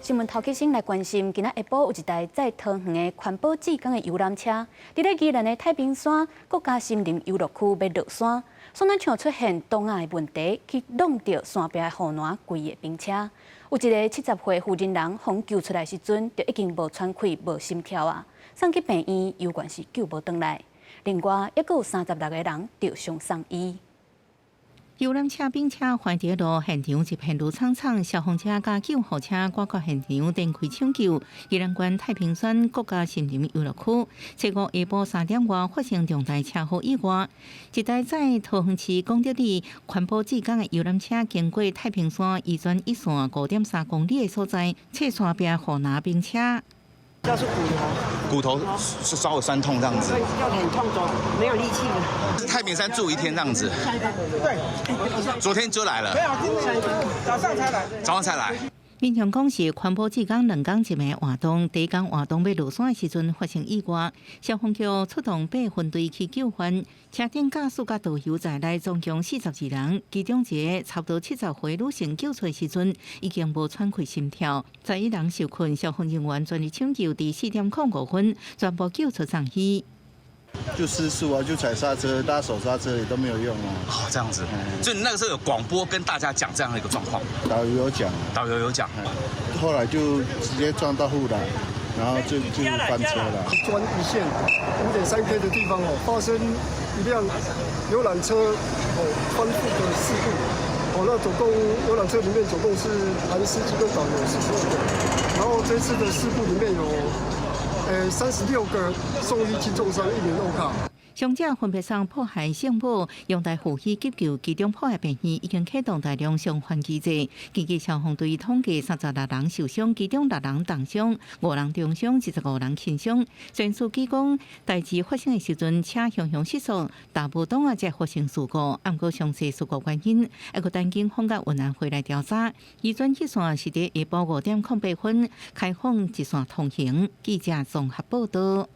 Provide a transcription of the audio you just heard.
新聞頭起先來關心，今仔下晡有一台載桃園的環保志工的遊覽車，佇咧宜蘭的太平山國家森林遊樂區欲落山，煞若像出現擋仔的問題，去挵著山壁的護欄，規个冰車。有一个70歲婦人人，予救出來時陣，就已經無喘氣、無心跳啊，送去病院，猶原是救無轉來。另外，猶閣有36個人著傷送醫。遊覽車冰車壞佇路現場一片霧蒼蒼，消防車佮救護車趕到現場展開搶救。宜蘭縣太平山國家森林遊樂區，初五下晡3點外發生重大車禍意外，一台載桃園市廣德里環保志工的遊覽車經過太平山移轉一線5.3公里的所在，切山壁護欄冰車。就是骨頭，骨頭是稍微痠痛這樣子，就很痛，走沒有力氣了。太平山住一天這樣子，對，昨天就來了，沒有，今天早上才來，早上才來。民眾講是環保志工兩工一暝活動，第一工活動欲落山的時陣發生意外，消防局出動八分隊去救援，車頂駕駛佮導遊在內總共42人，其中一個差不多70歲女性救出的時陣已經無喘氣心跳，11人受困，消防人員全力搶救，佇4點05分全部救出送醫。就失速啊，就踩剎車、拉手剎車也都沒有用啊。哦，這樣子，所以你那個時候有廣播跟大家講這樣的一個狀況。導遊有講，導遊有講。後來就直接撞到護欄，然後就翻車了。專一線5.3 K 的地方哦，發生一輛遊覽車哦翻覆的事故。哦，那總共遊覽車裡面總共是含司機跟導遊42個，然後這次的事故裡面有36個送醫輕重傷，一名歐卡。傷者分別送埔海聖母、陽大附醫急救，其中埔海病院已經啟動大量傷患機制。根據消防隊統計，36人受傷，其中六人重傷，五人中傷，25人輕傷。前司機講，代誌發生的時陣，車雄雄失速，但無擋仔才發生事故。毋過詳細事故原因，猶閣等警方佮運安會來調查。移轉一線是佇下晡5點08分開放一線通行。記者綜合報道。